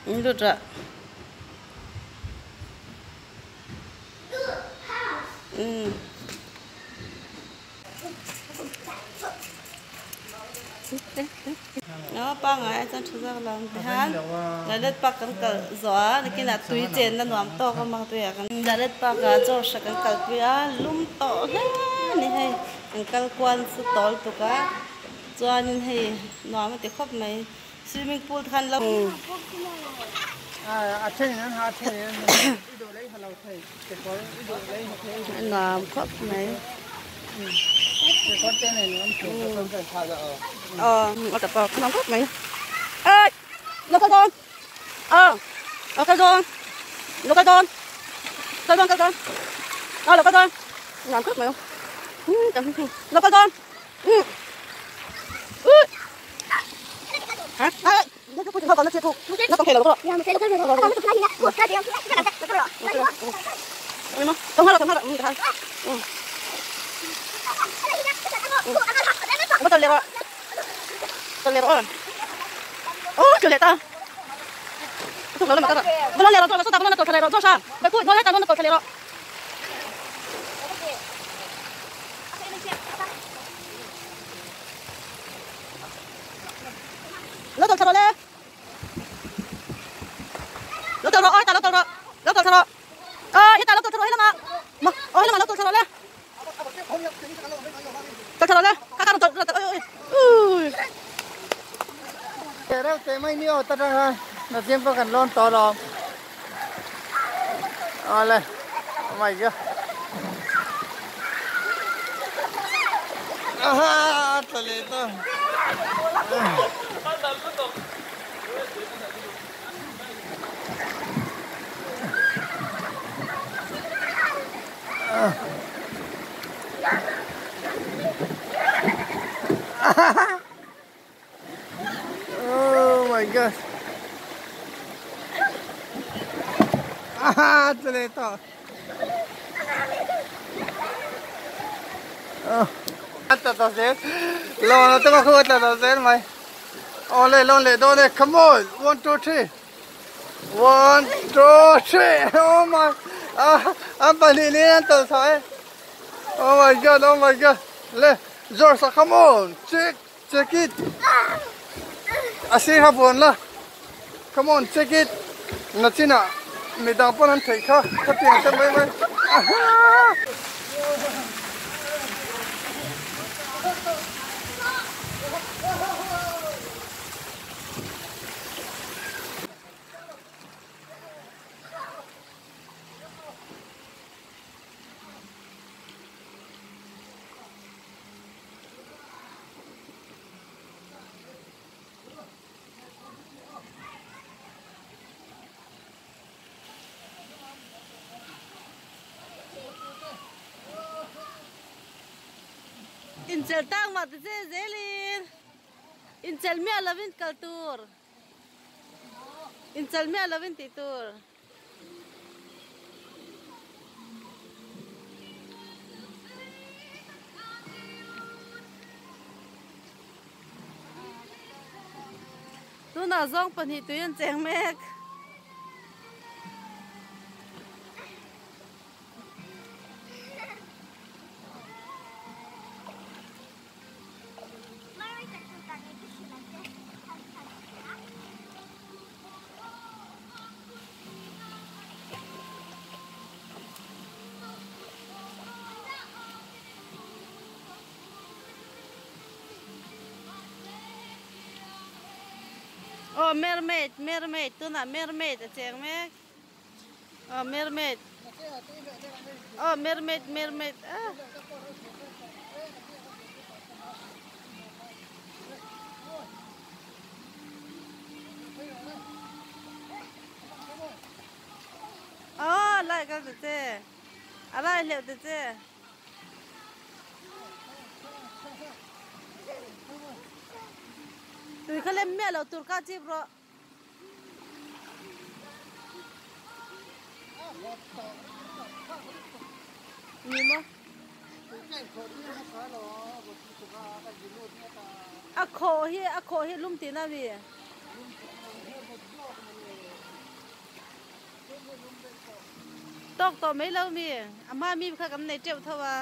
Lut rah. Umm. Aw pangai a chuan tha zawk lo ang tihan Lalet park kan kal zawh a nakinah tui chenna nuam tawk a mang tuiah kan Lalet park ah chaw hra kan kalpui a lum tawh hle a ni hei kan kal kual chu tawl tuk a chuanin hei nuam a ti khawp mai swimming pool te khan lo nuam khawp mai. Lo tawlh thla rawh le. Lo tawlh rawh aw hetah lo tawlh rawh. Lo tawlh thla rawh. Aw hetah lo tawlh thla rawh helamah. Maw aw helamah lo tawlh thla rawh le. Tawlh thla rawh le. Kha kha rawn tawlh rawn tawlh oi oi ui. Teh reuh teh mai ni aw ta rang a na chiang pawh kan lawn tawh alawm. Awle oh my god. Aha tla leh ta. Oh my gosh. Ah, tla leh tawh. Oh. A tla tawh zel. Lawn a tuma khu a tla tawh zel mai. Awle lawn leh dawn e. Come on. 1 2 3. 1 2 3. Oh my. Ah, an pahnih niin an tawlh chhuah e. Oh my god, oh my god. Le, George come on. Check. Check it. A sir kha vuan la. Come on, check it. Na chinah midang pawn an theih kha. Ka piang ta mai mai. Aha! Inchel tang mah ta che zelin inchel miah lovin kal tur inchel miah lovin tih tur. Tunah zawng pahnih tui an cheng mek. Aw mermaid mermaid tunah mermaid a cheng mek aw mermaid aw mermaid mermaid ah. Aw lai kal ta che a lai hleuh ta che. Tui kha lem miah loh tur ka chip rawh. Ni maw? A khawh hi a khawh hi lum tihna mi? Tawk tawh mai lo mi? A hma mi kha kan nei teuh tho a.